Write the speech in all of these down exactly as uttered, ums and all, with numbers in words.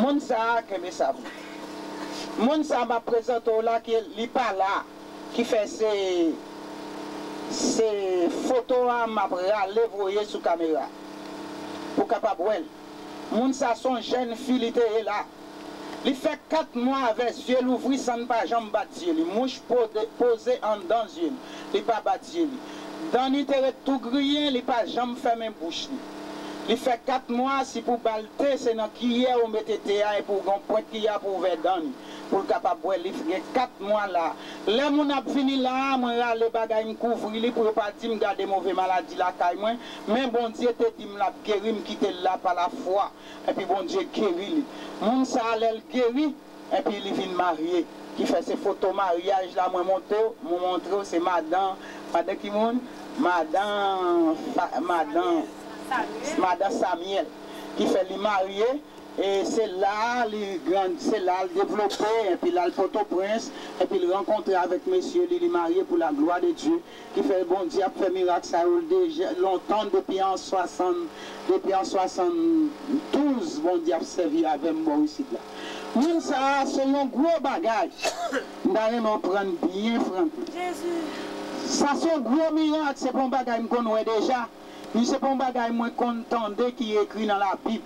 Moun sa a, kenbe sa pou. Moun sa a m ap prezante w la, ki li pa la, ki fè se, se foto a m ap rale voye sou kamera pou kapab wè l. Moun sa a se yon jèn fi li te ye la. Li fè kat mwa avè zye louvri san n pa janm bat zye li. Mouch pode- poze anndan zye li. Li pa bat zye li. Danny te ret tou griyen, li pa janm fèmen bouch li. Li fè kat mwa, si pou ba l te, se nan kiyè ou mete te a epi w gen yon pwent kiyè pou ouvè Danny, pou l kapab bwè. Li gen kat mwa la. Lè moun ap vini la a, mwen rale bagay m kouvri li pou yo pa di m gade move maladi lakay mwen. Men Bondye te di m l ap geri, m kite l la pa lafwa. Epi Bondye geri li. Moun sa a, lè l geri, epi li vin marye. Ki fè se foto maryaj la mwen montre w, mwen montre w, se madan, madan ki moun? Madan, fa- madan, madan Samuel. Ki fè li marye, e se la li grandi, se la l devlope, epi l al Pòtoprens, epi l rankontre avèk mesye li, li marye pour la gloire de Dieu. Ki fè Bondye ap fè mirak sa yo deja lontan, depi an swasann, depi an swasanndouz, Bondye ap sèvi avè m bò isit la. Moun sa a se yon gwo bagay. M ta renmen w prann byen, Franklin. Sa se yon gwo mirak, se pa yon bagay m konn wè deja. Ni se pa yon bagay mwen konn tande ki ekri nan Labib.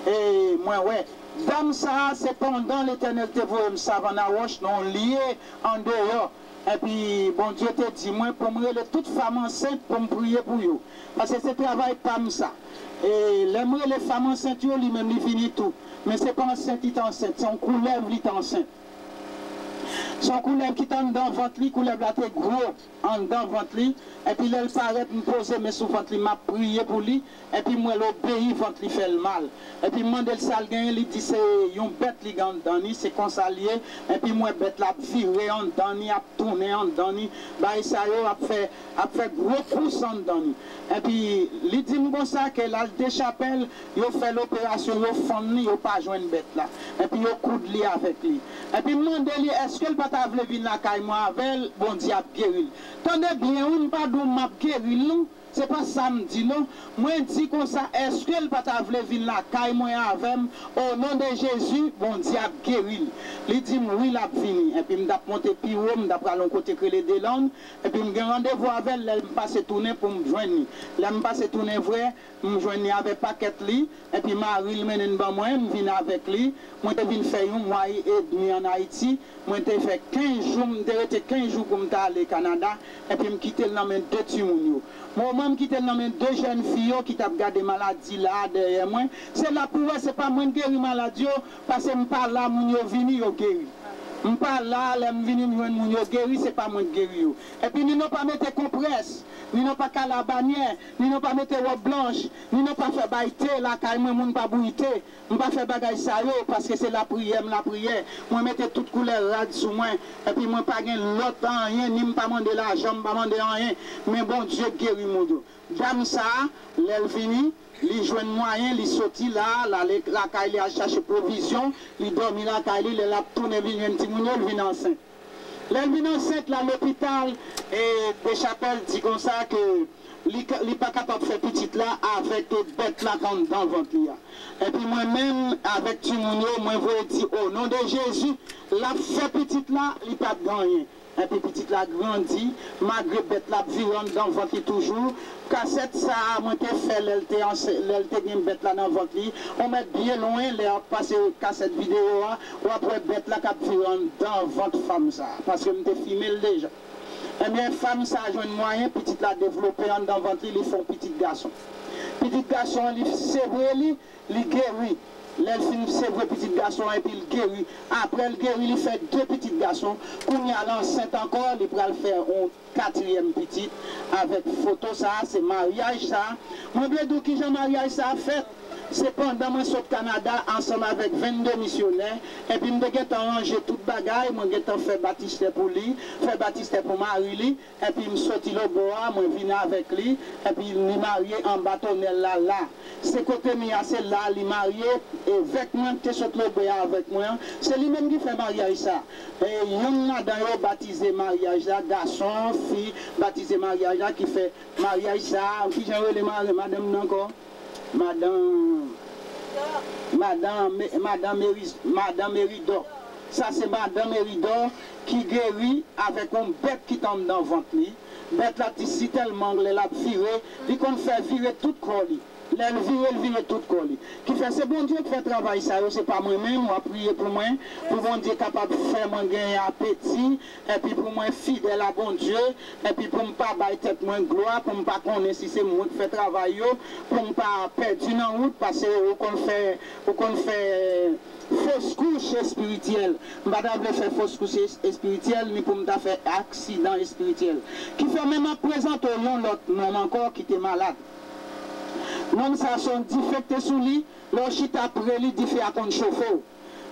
E mwen wè. Dam sa a, se pandan Letènèl te voye m Savann a Wòch, nan yon lye andeyò. Epi Bondye te di mwen pou m rele tout fanm ansent pou m priye pou yo. Paske se travay pa m sa. E lè m rele fanm ansent yo, li menm li vini tou. Men se pa ansent li t ansent, se yon koulèv li t ansent. Se yon koulèv ki t anndan vant li, koulèv la te gwo anndan vant li. Epi lè l parèt, m poze men sou vant li, m ap priye pou li. Epi m wè l obeyi, vant li fè l mal. Epi m mande l sa l genyen, li di se yon bèt li gen anndan li, se konsa l ye. Epi m wè bèt la ap vire anndan li, ap tounen anndan li. Bagay sa yo ap fè, ap fè gwo kous anndan li. Epi li di m konsa ke l al Dechapèl, yo fè loperasyon, yo fann li, yo pa jwenn bèt la. Epi yo koud li avèk li. Epi m mande li èske l pa ta vle vin lakay mwen avè l, Bondye ap geri l. Tande byen wi, m pa di w m ap geri l non. Se pa sa m di non. Mwen di konsa, èske l pa ta vle vin lakay mwen avè m, o non de Jezi, Bondye ap geri l. Li di m wi, l ap vini. Epi m t ap monte pi wo, m t ap pral yon kote k rele Delann, epi m gen randevou avè l, lè m pase tounen pou m jwenn li. Lè m pase tounen vre, m jwenn li avè pakèt li, epi mari l mennen l ban mwen, m vin avèk li. Mwen te vin fè yon mwa edmi ann Ayiti. Mwen te fè kenz jou, m te rete kenz jou pou m ta ale Kanada, epi m kite l nan men de timoun yo. Moman m kite l nan men de jèn fi yo ki t ap gade maladi la a dèyè mwen, se la pou wè se pa mwen k geri maladi yo, paske m pa la, moun yo vini, yo geri. M pa la, lè m vini, m jwenn moun yo geri, se pa mwen k geri yo. Epi Nino pa mete konprès, Nino pa kale a banyè, Nino pa mete wòb blanch, Nino pa fè bay te lakay mwen, moun pa bouyi te. M pa fè bagay sa yo, paske se lapriyè m lapriyè. Mwen mete tout koulè rad sou mwen, epi mwen pa gen lòt anyen, ni m pa mande lajan, m pa mande anyen. Men Bondye k geri moun yo. Dam sa a, lè l vini, li jwenn mwayen, li soti la, l ale lakay li al chache pwovizyon, li dòmi lakay li, lè l ap tounen vin jwenn timoun yo, l vin ansent. Lè l vin ansent la, lopital, e, Dechapèl di konsa ke li, ka- li pa kapab fè pitit la avèk bèt la k anndan vant li a. Epi mwen menm, avèk timoun yo, mwen voye di, o non de Jezi, l ap fè pitit la, li p ap gen anyen. Epi pitit la grandi, malgre bèt la ap vire anndan vant li toujou. Kasèt sa a, mwen te fè lè l te anse- lè l te gen bèt la nan vant li. On mèt byen lwen, lè w ap pase kasèt videyo a, w ap wè bèt la k ap vire anndan vant fanm sa a, paske m te fimen l deja. Ebyen, fanm sa a jwenn mwayen, pitit la devlope anndan vant li, li fè yon pitit gason. Pitit gason an, li sevre li, li geri. Lè l fin sevre pitit gason an, epi l geri. Apre l geri, li fè de pitit gason. Kounye a, l ansent ankò, li pral fè yon katriyèm pitit avèk foto sa a, se maryaj sa a. Mwen vle di w kijan maryaj sa a fèt. Se pandan mwen sot Kanada ansanm avèk vennde misyonè, epi m te gentan ranje tout bagay, mwen gentan fè batistè pou li, fè batistè pou mari li, epi m soti lòtbò a, mwen vin avèk li, epi li marye anba tonèl la, la. Se kote m ye a, se la li marye, evèk mwen ki te sot lòtbò a avèk mwen an, se li menm ki fè maryaj sa. E, yonn ladan yo batize maryaj la, gason, fi, batize maryaj la, ki fè maryaj sa. Kijan yo rele ma- madanm nan ankò? Madan, Madan, Me- Madan Meri- Madan Meridò. Sa se Madan Meridò ki geri avèk yon bèt ki t anndan vant li. Bèt la te sitèlman angle l ap vire, li konn fè vire tout kò li. Lè l vire, l vire tout kò li. Ki fè se Bondye k fè travay sa yo, se pa mwen menm. W ap priye pou mwen, pou Bondye kapab fè mwen gen apeti, epi pou mwen fidèl a Bondye, epi pou m pa bay tèt mwen glwa, pou m pa konnen si se mwen k fè travay yo, pou m pa pèdi nan wout, paske ou konn fè, ou konn fè fos kouch espirityèl. M pa ta vle fè fos kouch es- espirityèl, ni pou m ta fè aksidan espirityèl. Ki fè men m ap prezante w yon lòt nonm ankò ki te malad. Nonm sa a se yon dife k te sou li, lè w chita pre li, dife a konn chofe w.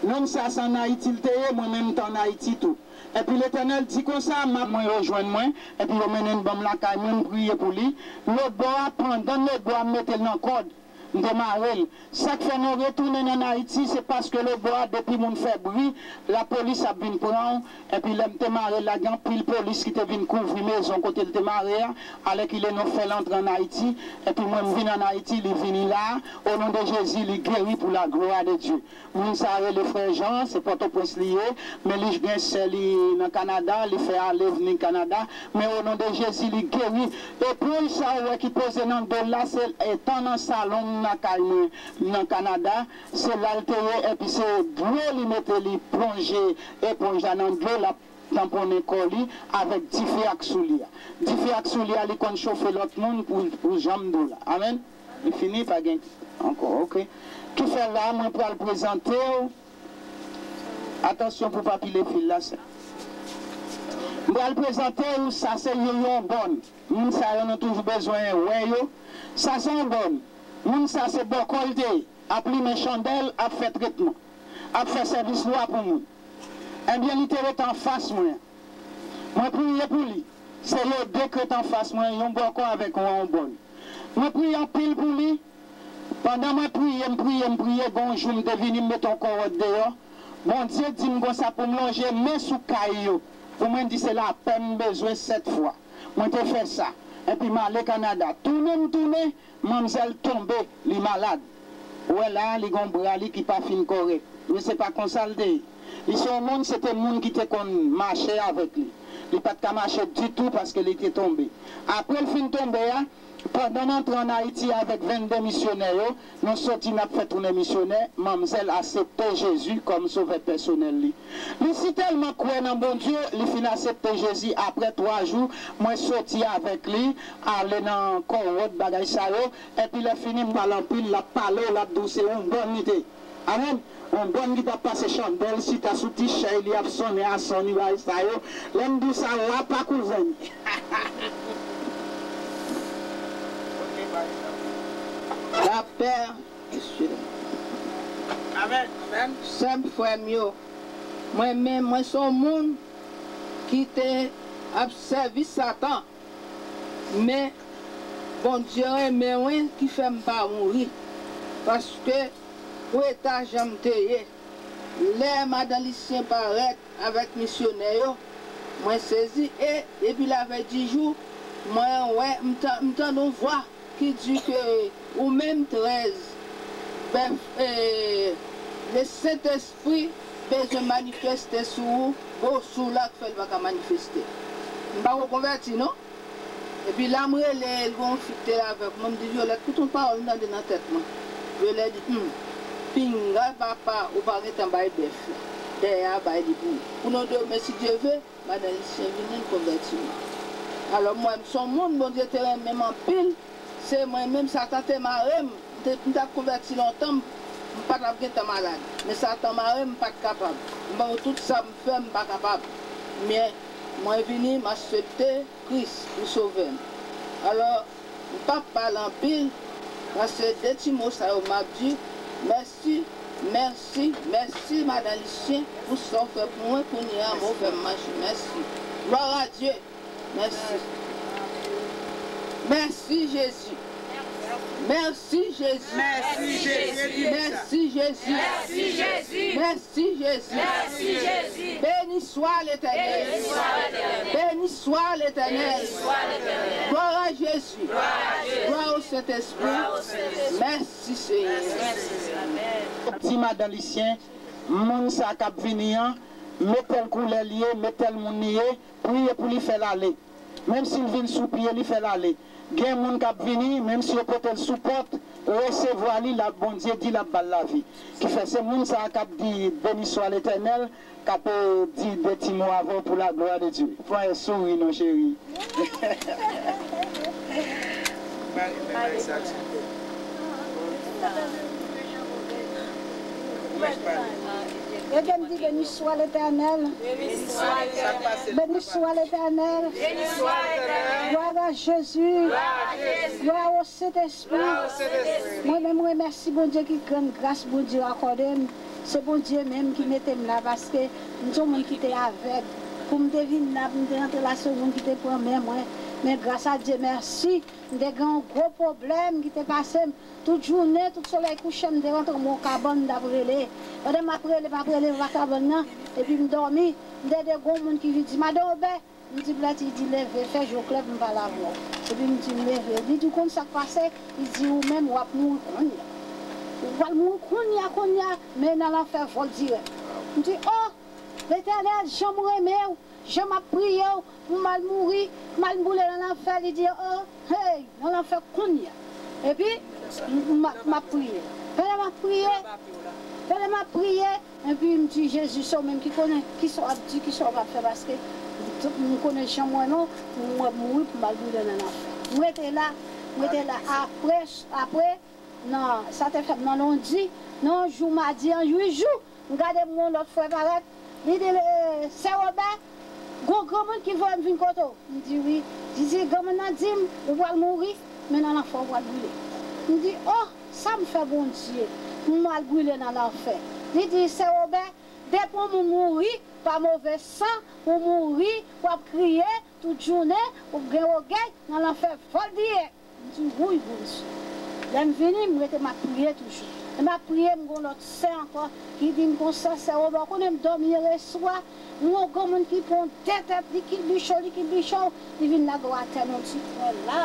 Nonm sa a se ann Ayiti l te ye, mwen menm m te ann Ayiti tou. Epi Letènèl di konsa, m ap mwen yo jwenn mwen, epi yo mennen l ban m lakay mwen, m priye pou li. Lòtbò a, pandan lòtbò a, m mete l nan kòd, m te mare l. Sa k fè nou retounen ann Ayiti, se paske lòtbò a, depi moun fè bri, lapolis ap vin pran w. Epi lè m te mare l la, gen anpil polis ki te vin kouvri mezon kote l te mare a, alèkile nou fè l antre ann Ayiti. Epi mwen, m vin ann Ayiti, li vini la a. O non de Jezi, li geri pou la glwa de Dye. Moun sa a rele frè Jan, se Pòtoprens li ye, men li gen sè li nan Kanada, li fè ale vni Kanada, men o non de Jezi, li geri. Eponj sa ou wè ki poze nan do l la, se etan nan salon m lakay mwen nan Kanada, se la l te ye, epi se dlo li mete, li plonje eponj la nan dlo, l ap tanponnen kò li avèk dife ak souli a. Dife ak souli a, li konn chofe lòt moun pou, pou jan m di w la. Amèn. Li fini, pa gen ankò, oke. Ki fè la, mwen pral prezante w. Atansyon pou pa pile fil la, sè. M pral prezante w, sa se yon, yon bòn. Moun sa yo, nou toujou bezwen wè yo. Sa se yon bòn. Moun sa se bòkò l te ye. Ap limen chandèl, ap fè tretman. Ap fè sèvis lwa pou moun. Ebyen, li te ret anfas mwen. Mwen priye pou li. Se yo de k ret anfas mwen, yon bòkò avèk yon, yon bòn. Mwen priye anpil pou li. Pandan mwen priye, m priye, m priye, gen yon jou m te vini, m mete yon kòwòt deyò. Bondye di m konsa pou m lonje men sou kay yo. Pou mwen di se lapè m bezwen sèt fwa. Mwen te fè sa. Epi m ale Kanada. Tounen m tounen, manmzèl tonbe, li malad. Ou wè la, li gon bra li ki pa fin kòrèk. Men se pa konsa l te ye. Li se yon moun, se te moun ki te konn mache avèk li. Li pa t ka mache ditou paske li te tonbe. Apre l fin tonbe a, pandan n antre ann Ayiti avèk vennde misyonè yo, nou soti n ap fè tounen misyonè, manmzèl aksepte Jezi kòm sovè pèsonèl li. Li sitèlman kwè nan Bondye, li fin aksepte Jezi. Apre twa jou, mwen soti avèk li, ale nan kòwòt, bagay sa yo. Epi lè fini, m pale anpil, l ap pale w, l ap di w se yon bòn li te. Amèn. Yon bòn ki t ap pase chandèl, chita sou ti chèy li, ap sonnen a soni, bagay sa yo. Lè m di w sa, lapè kouzen. Lapè. Amèn. Sè m, frè m yo, mwen menm, mwen se yon moun ki te ap sèvi Satan. Men, Bondye renmen mwen ki fè m pa mouri. Paske, pou eta jan m te ye, lè madan Lisyen parèt avèk misyonè yo, mwen sezi. E depi l avè dis jou, mwen wè, m tan- m tande yon vwa ki di ke ou menm trèz bèf, e, Lesentespri bezwen manifeste sou ou, gwo sou la k fè l pa ka manifeste. M pa ko konvèti non. Epi la m rele l, gon fi k te la avèk mwen, m di, Violette, koute yon pawòl m tande nan tèt mwen. Violette di, hmm, pinga papa ou pa gentan bay bèf la. Dèyè a bay li pou ou. Pou nou demen, si Dye ve, madan Lisyen vini, l konvèti mwen. Alò, mwen, m se yon moun, Bondye te renmen m anpil. Se mwen menm, Satan te mare m. M te- m t ap konvèti lontan, m- m pa t ap gentan malad. Men Satan mare m, m pa t kapab. M ban w tout sa m fè, m pa kapab. Men, mwen vini, m aksepte Kris pou sovè m. Alò, m p ap pale anpil, nan se de ti mo sa yo m ap di, mèsi, mèsi, mèsi, madan Lisyen, pou sa w fè pou mwen, kounye a, mwen w fè m manje. Mèsi. Glwa a Dye. Mèsi. Mèsi, Jezi. Mèsi, Jezi. Mèsi, Jezi. Mèsi, Jezi. Mèsi, Jezi. Mèsi Jezi. Mèsi Jezi. Beni swa Letènèl. Beni swa Letènèl. Beni swa Letènèl. Glwa a Jezi. Glwa a Jezi. Glwa o Sentespri. Glwa o Sentespri. Mèsi Senyè. Mèsi Senyè. Di madan Lisyen, moun sa k ap vini an, met tèl koulè l ye, met tèl moun li ye, priye pou li fè l ale. Menm si l vin sou pye, li fè l ale. Gen moun k ap vini, menm si yo pote l sou pòt, resevwa li, l ap, Bondye di l ap ba l lavi. Kifè se moun sa a k ap di, Beni swa Letènèl, k ap, eh, di de ti mo avè w pou la glwa de Dye. Fè yon souri non, cheri. Ede m di, Beni swa Letènèl. Beni swa Letènèl. Glwa a Jezi. Glwa o Sentespri. Mwen menm, mwen remèsye Bondye ki grann gras Bondye akòde m. Se Bondye menm ki mete m la, paske m se yon moun ki te avèg. Pou m te vin la, pou m te rantre la, se yon moun ki te pran men mwen. Men gras a Dye, mèsi, m te gen yon gwo pwoblèm ki te pase m. Tout jounen, tout solèy kouche, m te rantre nan yon kabann, m t ap rele. Pandan m ap rele, m ap rele anba kabann nan, epi m dòmi, m tande gen yon moun ki vin di, Madan Obè, m di, Blèt, li di, leve, fè je w klè pou m pale avè w. Epi m di, m leve. Li di, ou konn sa k pase? Li di, ou menm, w ap mouri kounye a. Ou pral mouri kounye a, kounye a, men nan lanfè vòl dirèk. M di, o, Letènèl, jan m renmen w, jan m ap priye w, pou m al mouri, m al boule nan lanfè. Li di, o, hey, nan lanfè kounye a. Epi, m, m, m ap priye. Pandan m ap priye, pandan m ap priye, Epi m di, Jezi, se w menm ki konnen kisa w ap di, kisa w ap fè, paske m konnen jan mwen non, m wè m mouri pou m al boule nan lanfè. M rete la, m rete la. Apre, apre, nan, sa te fèt nan londi, nan yon jou madi, an uit jou, m gade m wè yon lòt frè parèt, li di, eh, Sè Wobè, gon granmoun ki voye m vin kote w. M di, wi. Li di, granmoun nan di m, ou pral mouri, men nan lanfè w pral boule. M di, o! Sa m fè Bondye pou m al brile nan lanfè? Li di, Sè Wobè, depi yon moun mouri pa move san, ou mouri, w ap kriye tout jounen, ou gen wogèy, nan lanfè vòl dirèk. M di, wouy, Bondye. Lè m vini, m rete m ap priye toujou. Lè m ap priye, m gen yon lòt sè ankò ki di m konsa, Sè Wobè, w konnen m dòmi yè swa, m wè yon granmoun ki pran de tèt, li kilbiche w, li kilbiche w, li vin lage w atè nan ti kwen la,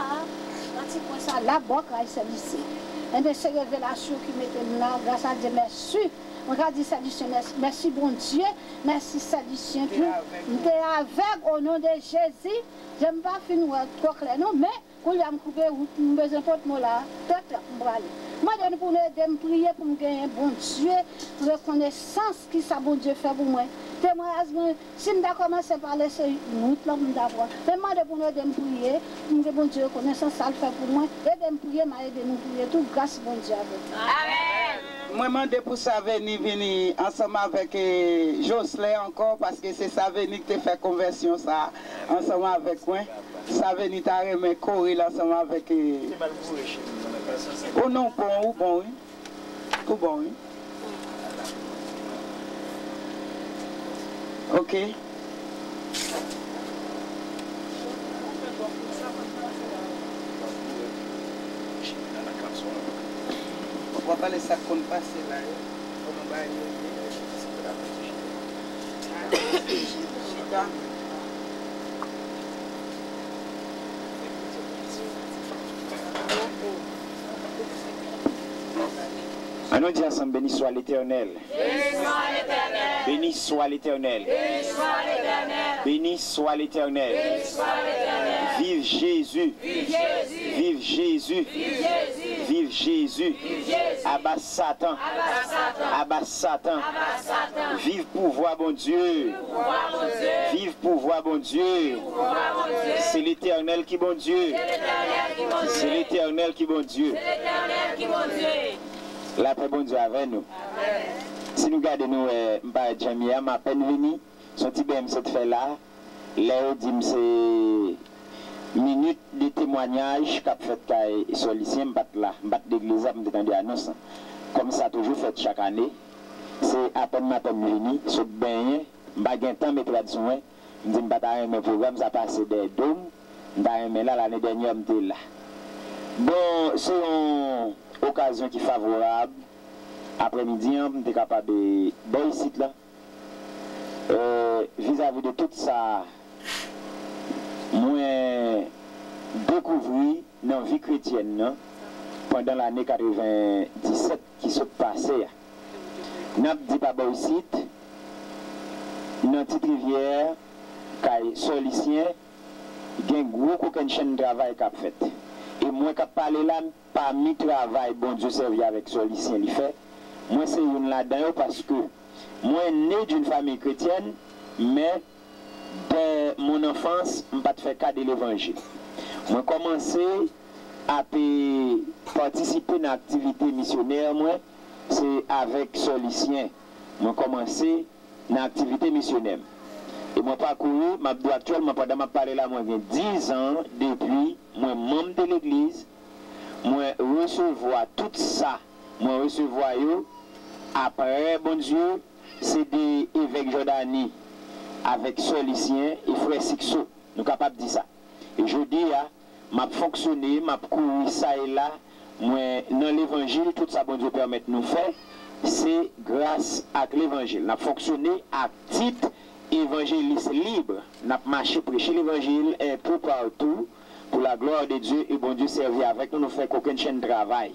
nan ti kwen sa la, bò kay Sè Lisyen. Enben, se revelasyon ki mete m la, gras a Dye, mèsi. Mwen ka di Sè Lisyen mèsi, mèsi Bondye, mèsi Sè Lisyen tou. M te avèg, o non de Jezi, je m pa fin wè twò klè non, men Kounye a m koupe wout, m bezwen pot mo la, trè trè pou m prale. Mande nou pou nou ede m priye pou m genyen Bondye, rekonesans ki sa Bondye fè pou mwen. Temwayaj mwen, si m ta kòmanse pale, se wout lan pou m ta pran. Men m mande pou nou ede m priye, pou m gen Bondye rekonesans sa l fè pou mwen. Ede m priye, m a ede nou priye tou. Gras Bondye avè nou. Amèn. Mwen mande pou Saveni vini ansanm avèk, eh, Jocelyn ankò, paske se Saveni ki te fè konvèsyon sa ansanm avèk mwen. Saveni ta renmen kore l ansanm avèk, eh, o non, ou bon, ou bon, wi. Ou bon, wi. Ok. W ap pale sa k konn pase la yo. Kòman bagay yo ye? Chita. An nou di ansanm, Beni swa Letènèl. Beni swa Letènèl. Beni swa Letènèl. Beni swa Letènèl. Beni swa Letènèl. Beni swa Letènèl. Viv Jezi. Viv Jezi. Viv Jezi. Viv Jezi. Viv Jezi. Viv Jezi. Aba Satan. Aba Satan. Aba Satan. Aba Satan. Viv pouvwa Bondye. Viv pouvwa Bondye. Viv pouvwa Bondye. Viv pouvwa Bondye. Se Letènèl ki Bondye. Se Letènèl ki Bondye. Se Letènèl ki Bondye. Se Letènèl ki Bondye. Lapè Bondye avè nou. Si nou gade, nou wè m parèt jan m ye a, m apèn vini. Se yon ti beny m sot fè la. Lè yo di m se minit de temwayaj k ap fèt kay Sè Lisyen, m pa t la. M pa t legliz la pou m te tande anons lan. Kòm sa toujou fèt chak ane, se apèn m apèn vini, sot benyen, m pa gen tan met rad sou mwen. M di m pa ta renmen pwogram sa pase dèyè do m. M ta renmen la, lane dènyè m te la. Bon, se yon okazyon ki favorab. Aprèmidi an, m te kapab, eh, bay de tout sa mwen dekouvri nan vi kretyèn nan pandan lane katrevenndisèt ki sot pase a. N ap di pa bò isit, nan Ti Rivyè, kay Sè Lisyen, gen gwo kokennchenn travay k ap fèt. E mwen k ap pale la, pami travay Bondye sèvi avèk Sè Lisyen li fè, mwen se youn ladan yo paske mwen né d'une famille chrétienne, men dès mon enfance, m pa t fè ka de levanjil. Mwen kòmanse ap patisipe nan aktivite misyonè mwen, se avèk Sè Lisyen mwen kòmanse nan aktivite misyonè m. E mwen pakouri, m ap di w aktyèlman, pandan m ap pale la, mwen gen diz an depi mwen manm de legliz, mwen resevwa tout sa mwen resevwa yo apre Bondye, se de evèk Jòdani avèk Sè Lisyen e frè Sikso, nou kapab di sa. E jodi a, m ap fonksyone, m ap kouri sa e la, mwen nan levanjil, tout sa Bondye pèmèt nou fè, se gras ak levanjil. N ap fonksyone ak tit evanjelis lib. N ap mache preche levanjil enpe patou pour la gloire de Dieu e Bondye sèvi avèk nou, nou fè kokennchenn travay.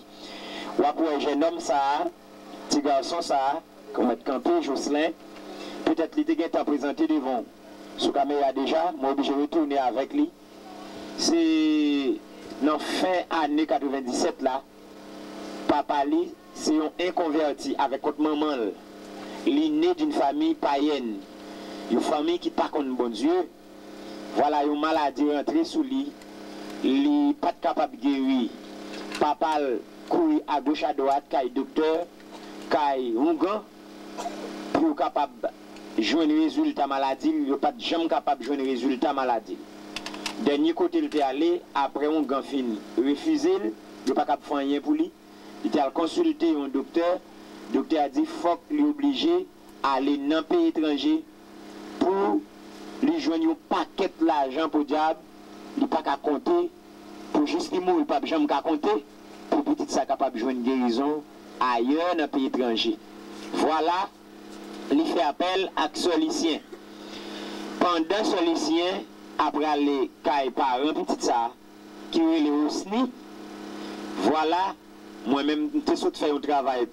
W ap wè jennonm sa a, ti gason sa a, k ap kanpe, Jocelyn, petèt li te gentan prezante devan w sou kamera deja, mwen oblije retounen avèk li. Se nan fen ane katrevenndisèt la, papa li se yon enkonvèti avèk kont manman l. Li né d'une famille païenne, yon fanmi ki pa konn Bondye. Vwala yon maladi rantre sou li, li pa t kapab geri. Papa l kouri agoch adwat kay doktè, kay oungan, pou yo kapab jwenn rezilta maladi l, yo pa t janm kapab jwenn rezilta maladi l. Dènye kote l te ale, apre oungan fin refize l, yo pa kab fè anyen pou li, li te al konsilte yon doktè, doktè a di fòk li oblije ale nan peyi etranje pou li jwenn yon pakèt lajan podyab li pa ka konte, pou jis li mouri, l p ap janm ka konte, pou pitit sa kapab jwenn gerizon ayè nan peyi etranje. Vwala, li fè apèl ak Sè Lisyen. Pandan Sè Lisyen ap prale kay paran pitit sa, ki rele Osni, vwala, mwen menm, m te sot fè yon travay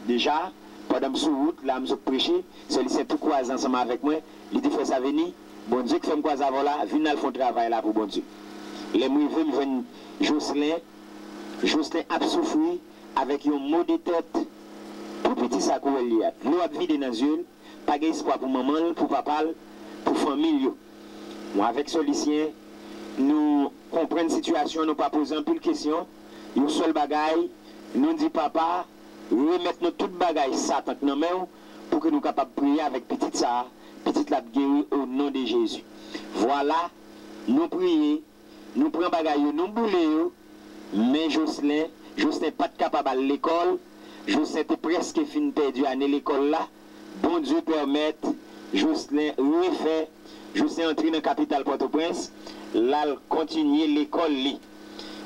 deja, pandan m sou wout la, m sot preche, Sè Lisyen tou kwaze ansanm avèk mwen, li di, "Frè Saveni, Bondye k fè m kwaze avè w la, vin n al fè yon travay la pou Bondye." Lè m rive, m jwenn Jocelyn, Jocelyn ap soufri avèk yon mo de tèt, tou piti sa k ou wè l ye a. Dlo ap vide nan zye l, pa gen espwa pou manman l, pou papa l, pou fanmi l yo. Mwen avèk Sè Lisyen, nou konprann sitiyasyon, nou pa poze anpil kesyon. Yon sèl bagay, nou di, "Papa, remèt nou tout bagay Satan k nan men w, pou ke nou kapab priye avèk pitit sa a, pitit la ap geri o non de Jezi." Vwala, nou priye, nou pran bagay yo, nou boule yo, men Jocelyn, Jocelyn pa t kapab al lekòl, Jocelyn te prèske fin pèdi ane lekòl la, Bondye pèmèt Jocelyn refè, Jocelyn antre nan kapital Pòtoprens, l al kontinye lekòl li.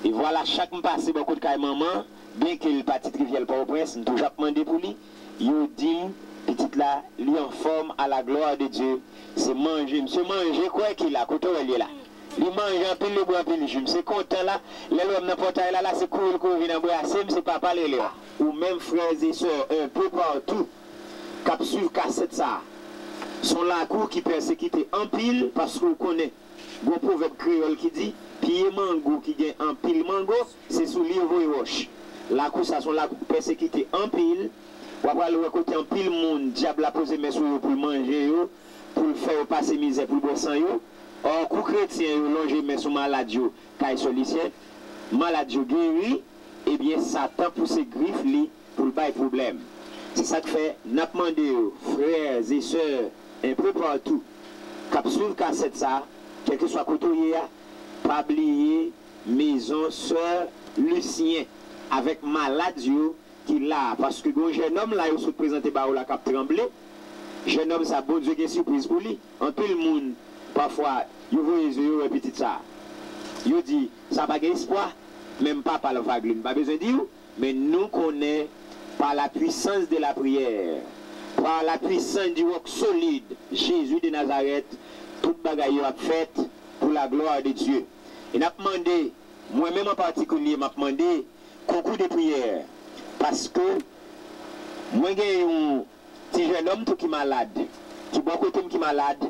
E vwala, chak m pase bò kot kay manman, byenke l pa Ti Rivyè, l Pòtoprens, m toujou ap mande pou li. Yo di m, pitit la, li anfòm, à la gloire de Dieu. Se manje, misye manje, kwè ki la, kote w wè l ye la. Li manje anpil, li bwè anpil ji. Misye kontan la, lè l wè m nan pòtay la, la, se kouri l kouri vin anbrase m, se papa l rele a. Ou menm, frè e sè, enpe patou, k ap swiv kasèt sa a. Se yon lakou ki pèsekite anpil, paske w konnen, gon pwovèb kreyòl ki di, pye mango ki gen anpil mango, se sou li yo voye wòch. Lakou sa, se yon lakou ki pèsekite anpil. W ap pral wè kote anpil moun, dyab la poze men sou yo pou l manje yo, pou l fè yo pase mizè, pou l bwè san yo. Ò, kou kretyen yo lonje men sou malad yo, kay Sè Lisyen, malad yo geri, ebyen, Satan pouse grif li pou l bay pwoblèm. Se sa k fè, n ap mande yo, frè e sè, enpe patou, k ap swiv kasèt sa a, kèlkeswa kote w ye a, pa bliye mezon Sè Lisyen avèk malad yo ki la a, paske gen yon jennonm la yo sot prezante ba ou la k ap tranble. Jennonm sa, Bondye gen sipriz pou li. Anpil moun, pafwa, yo voye zye yo wè pitit sa a. Yo di, "Sa pa gen espwa." Menm papa l, Vaglin, pa bezwen di w, men nou konnen, par la puissance de la prière, Par la puissance du roc solide, Jésus de Nazareth, tout bagay yo ap fèt pour la gloire de Dieu. E n ap mande, mwen menm an patikilye, m ap mande konkou de priyè, paske mwen gen yon ti jennonm tou ki malad, ki bò kote m ki malad,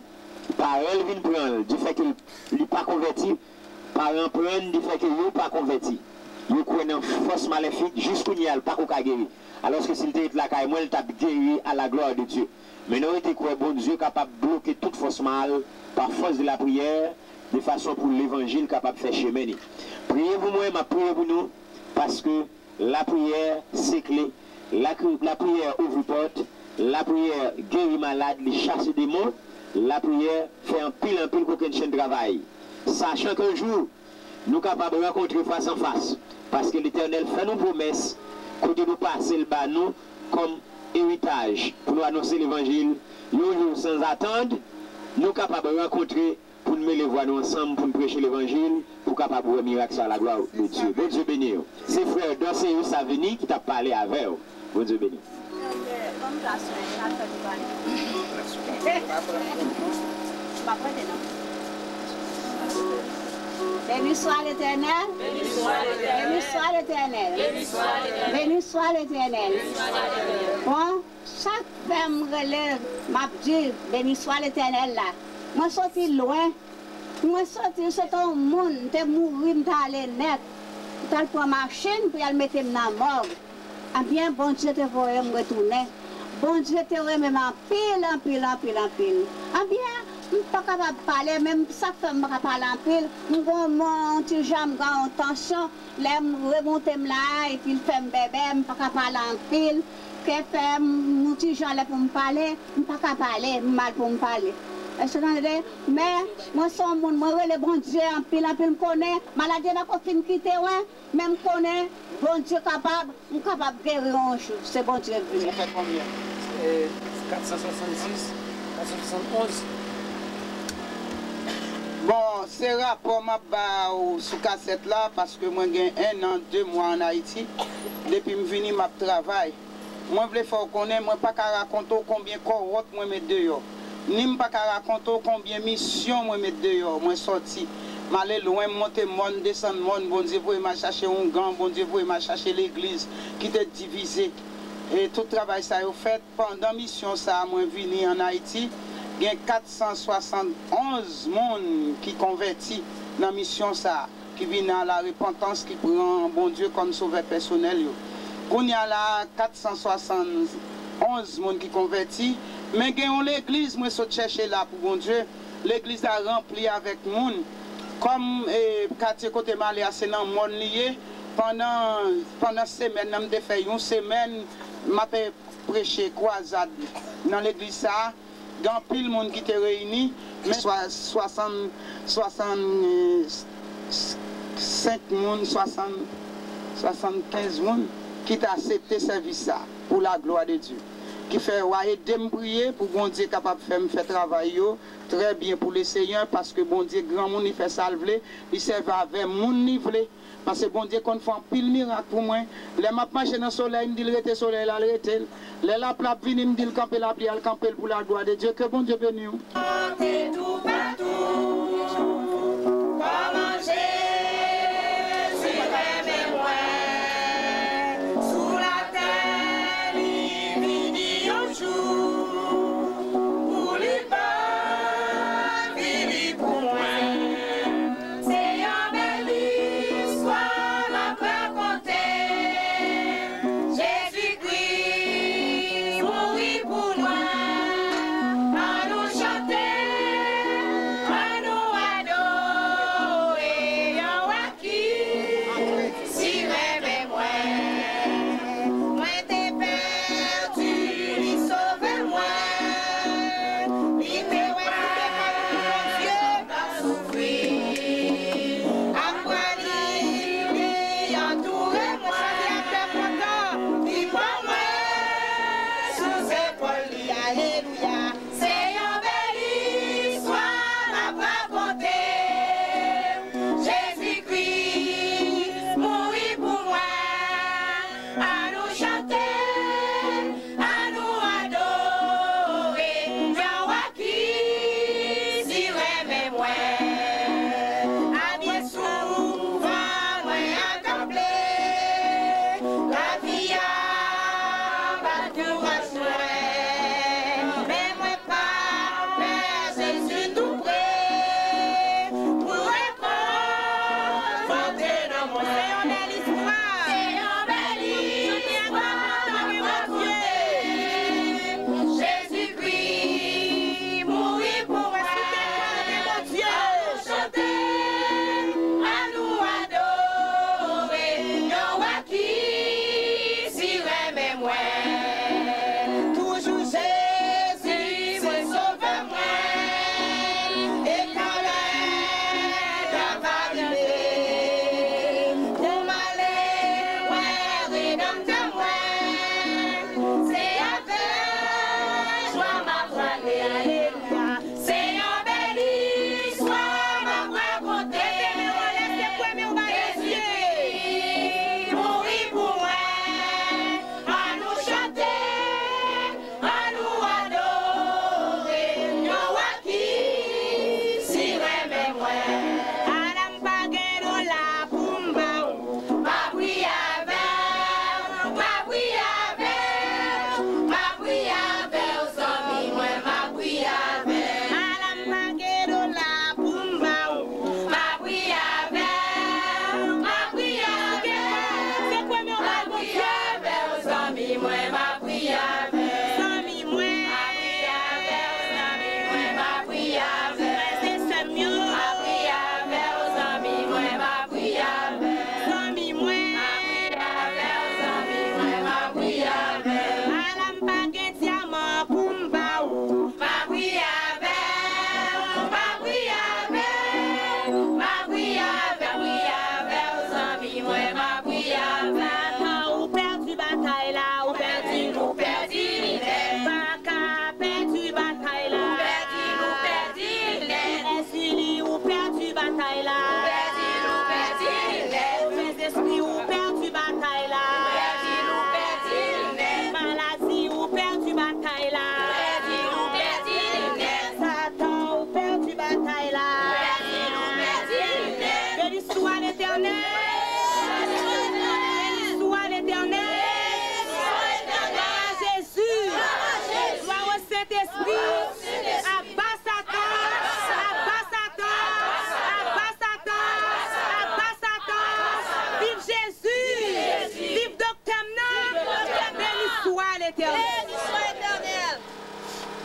paran l vin pran l, difèke li pa konvèti, paran pran l, difèke yo pa konvèti. Yo kwè nan fòs malefik, jis kounye a l pako ka geri. Alòske si l te ret lakay mwen, l t ap geri à la gloire de Dieu. Men nou rete kwè Bondye kapab bloke tout fòs mal pa fòs de la priyè, de fason pou levanjil kapab fè chemen ni. Priye pou mwen, m ap priye pou nou, paske lapriyè se kle, lakri- lapriyè ouvri pòt, lapriyè geri malad, li chase demon, lapriyè fè anpil anpil kokennchenn travay. Sachan ke yon jou, nou kapab rankontre fas an fas, paske Letènèl fè nou pwomès, kote nou pase l ba nou kòm eritaj, pou nou anonse levanjil, yon jou sanzatann, nou kapab rankontre pou n mele vwa nou ansanm, pou n preche levanjil, pou kapab wè mirak sa, la gloire de Dieu. Bondye beni w. Se frè Dorceus Savini ki t ap pale avè w. Bondye beni w. Béni soit l'Éternel. Béni soit l'Éternel. Béni soit l'Éternel. Bon, sak fè m rele, m ap di, béni soit l'Éternel la. Mwen soti lwen. Mwen soti, se te yon moun, m te mouri, m t ale nèt. M t al pran machin pou y al mete m nan mòg. Ebyen, Bondye te voye m retounen. Bondye te renmen m anpil, anpil, anpil, anpil. Ebyen, m pa kapab pale, men sa k fè m pa ka pale anpil, m gon yon ti jan, m gen yon tansyon. Lè m remonte m la, epi l fè m bèbè, m pa ka pale anpil. Kè fè m yon ti jan lè pou m pale, m pa ka pale, m mal pou m pale. Èske w tande? Men, mwen se yon moun, mwen rele Bondye anpil, anpil, m konnen maladi a pako fin kite mwen. Men m konnen Bondye kapab, m kapab geri yon jou. Se Bondye k vle. Sa fè konbyen? E, kat san swasannsis, kat san swasann onz. Bon, se rapò m ap ba ou sou kasèt la, paske mwen gen en an, de mwa ann Ayiti. Depi m vini, m ap travay. Mwen vle fè w konnen, mwen pa ka rakonte w konbyen kòwòt mwen met deyò. Ni m pa ka rakonte w konbyen misyon mwen met deyò. Mwen sòti. M ale lwen, m monte mòn, m desann mòn, Bondye voye m al chache oungan, Bondye voye m al chache legliz ki te divize. E tout travay sa yo fèt. Pandan misyon sa a, mwen vini ann Ayiti, gen kat san swasannonz moun ki konvèti nan misyon sa a, ki vin a la repantans, ki pran Bondye kòm Sovè pèsonèl yo. Kounye a la a, kat san swasannonz moun ki konvèti, men gen yon legliz mwen sot chèche la pou Bondye. Legliz la ranpli avèk moun. Kòm, e, katye kote m ale a, se nan mòn li ye, pandan, pandan semèn nan, m te fè yon semèn, m ap preche kwazad nan legliz sa a. Gen anpil moun ki te reyini, men swa- swasann, swasann senk moun, swasann, swasannkenz moun ki t aksepte sèvis sa a, pour la gloire de Dieu. Ki fè, w a ede m priye pou Bondye kapab fè m fè travay yo trè byen pou le Seyè, paske Bondye granmoun, li fè sa l vle, li sèvi avè moun li vle. Paske Bondye konn fè anpil mirak pou mwen. Lè m ap mache nan solèy, m di l rete solèy la, l rete l. Lè lapli ap vini, m di l kanpe lapli a, l kanpe l pour la gloire de Dieu. Ke Bondye beni w. Monte toupatou, kòman Jezi renmen mwen. Sou latè, li vini yon jou pou li pa vini pou mwen. Se yon bèl istwa m ap rakonte. Jezikri mouri pou mwen. Ann nou chante.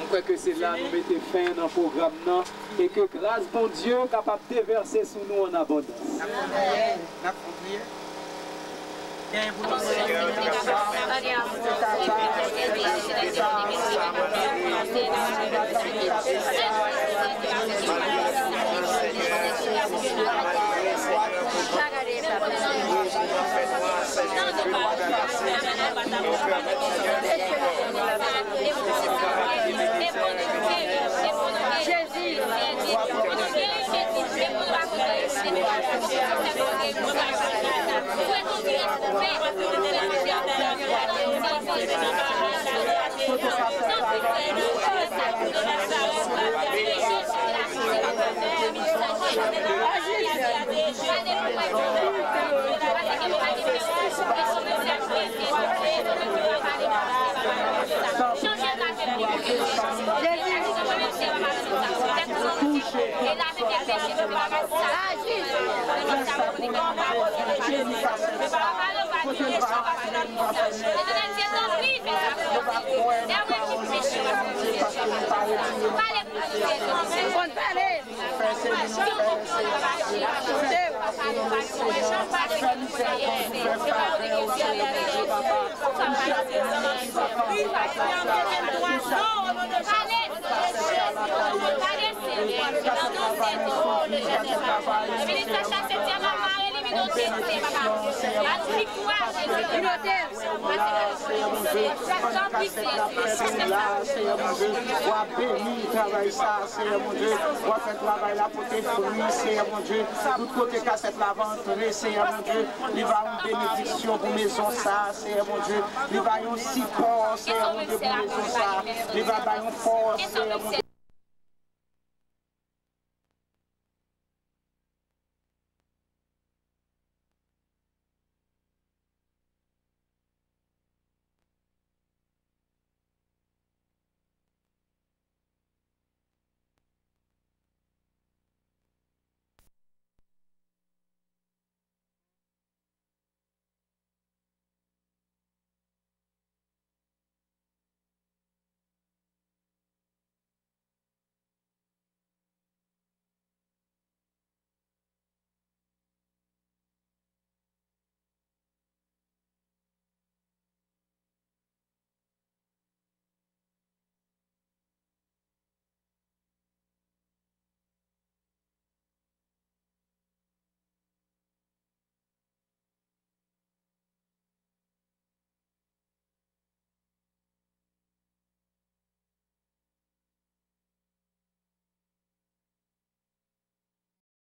Kwè ke se la nou mete fen nan pwogram nan e ke gras Bondye kapab devèse sou nou an abondans. N ap fè yon priyè. N ap fè yon priyè. Konn pale. Seyè Bondye, fè nou kase la, Seyè Bondye, w a beni travay sa, Seyè Bondye, w a fè travay la pote fwi, Seyè Bondye, tout kote kasèt la va antre, Seyè Bondye, li va yon benediksyon pou mezon sa, Seyè Bondye, li va yon sipò, Seyè Bondye, pou mezon sa, li va bay yon fòs, Seyè Bondye.